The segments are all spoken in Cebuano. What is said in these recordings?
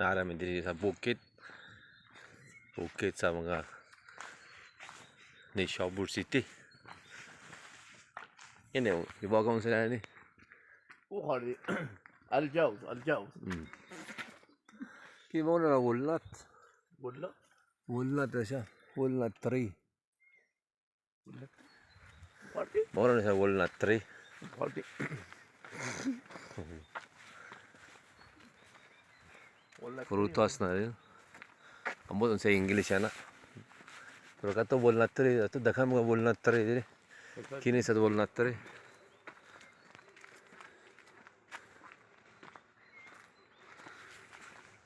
Naa mi diri sa bukid. Bukid sa mga Neyshabur City. Kini ibagong sila ni. Ukhari. Aljauz, aljauz. Kini mo na walnut. Wala. Walnut na siya. Walnut tree. Ukhari. Mao na siya walnut tree. Ukhari. Wala. Prutas na rin. Ambot sa English ana. Pero kato walnut tree, ato daghan mga walnut tree diri. Kini sa walnut tree.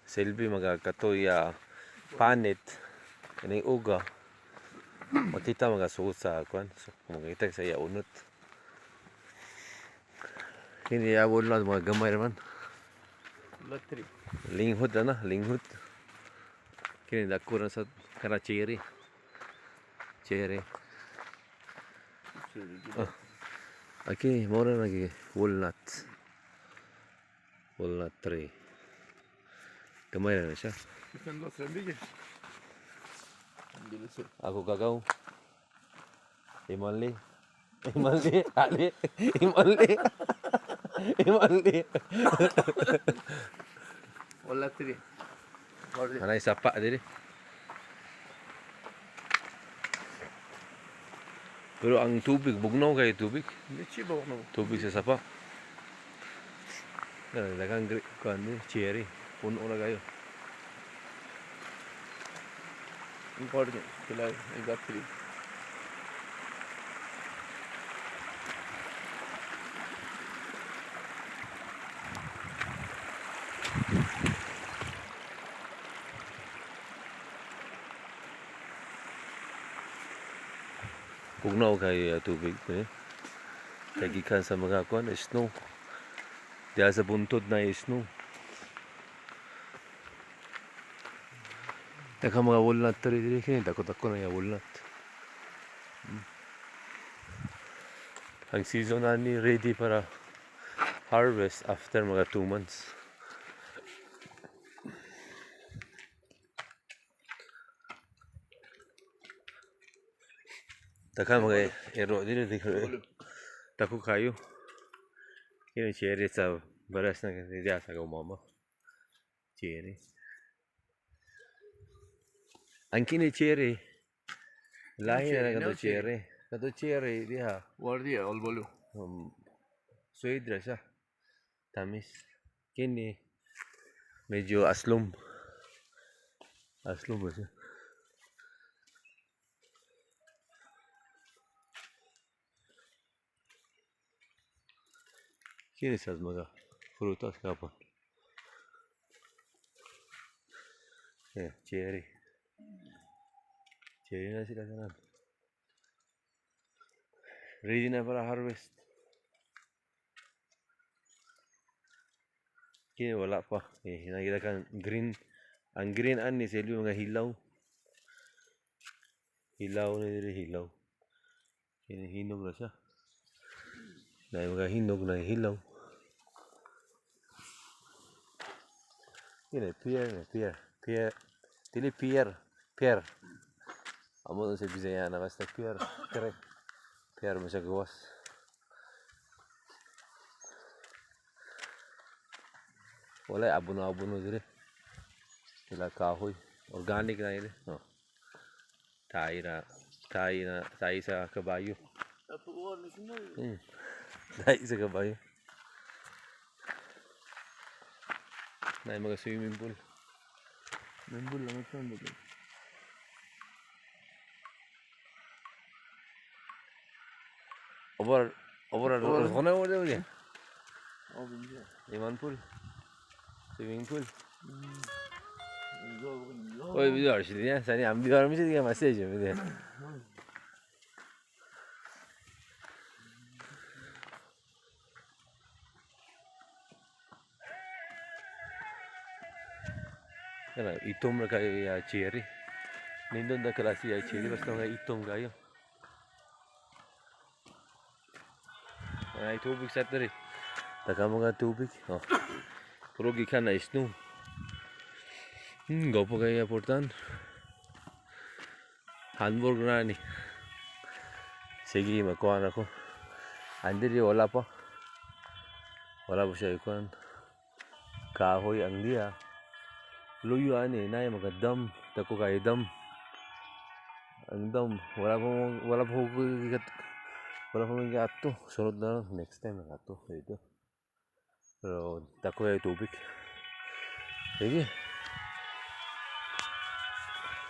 Selby mga katoy panit kaning uga makita mga suot sa kuan, so, makita sa iya unot kini ya walnut mga gamay raman. Wala tree. Linghod na, linghod. Kini dako na sa kana cherry. Cherry. Okay, mao na lagi walnut. Walnut tree. Gamay na siya. Ako gagaw. Imanli. Imanli. Ali. Imanli. Imanli. Wala tree. Anay sapa diri. Pero ang tubig, bugnaw kayo tubig. Tubig sa sapa. Ganun, daghang kuan ni cherry. Puno na kayo. Bugnaw kayo tubig. Eh? Kay gikan sa mga kuan, snow. Diya sa buntod na snow. Daghang mga walnut tree diri kini dako-dako na yung walnut. Ang season na ni ready para harvest after mga 2 months. Daghan mga ero diri diri. Dako kayo. Kini cherry sa baras na diya sa akong mama. Cherry. Ang kini cherry. Lahi na Cherry, kato no cherry. Cherry. Kato cherry diha. Wardiya, albalo. Sweet ra siya. Tamis. Kini medyo aslom. Aslom ba siya? Kini sa mga prutas kapon. Yeah, cherry. Cherry na sila tanan. Ready na para harvest. Kini wala pa. Eh, nakita kan green. Ang green ani sa mga hilaw. Hilaw na diri, hilaw. Kini hinog na siya. Na mga hinog na hilaw. Kini pear na pear. Pear. Dili pear. Pear. Amo na sa Bisaya na basta pear. Pear. Pear mo siya gawas. Wala abono-abono dire. Sila kahoy. Organic na yun. No. Tayo na. Tayo na. Tayo sa kabayo. Tayo sa kabayo. Na yung mga swimming pool. Swimming pool lang ito. Over over Over. over over over. Oh, Iman pool. Swimming pool. Oy video arşidi ya. Sen yani bir varmış diye mesaj mi de. Kana itom ra kayo ya cherry. Nindon da klase ya cherry basta nga itom kayo. Ay tubig sa diri. Taka mga tubig. Oh. Pero gikan na snow. Gwapo kaayo portan. Hamburg na ni. Sige, magkuha na ko. Andiri wala pa. Wala pa siya ikuan. Kahoy ang diya. Luyo ani na mga dam, dako kaayo dam. Ang dam, wala pa mo ato. Sunod na lang, next time na ato dito. Pero dako kaayo tubig. Sige.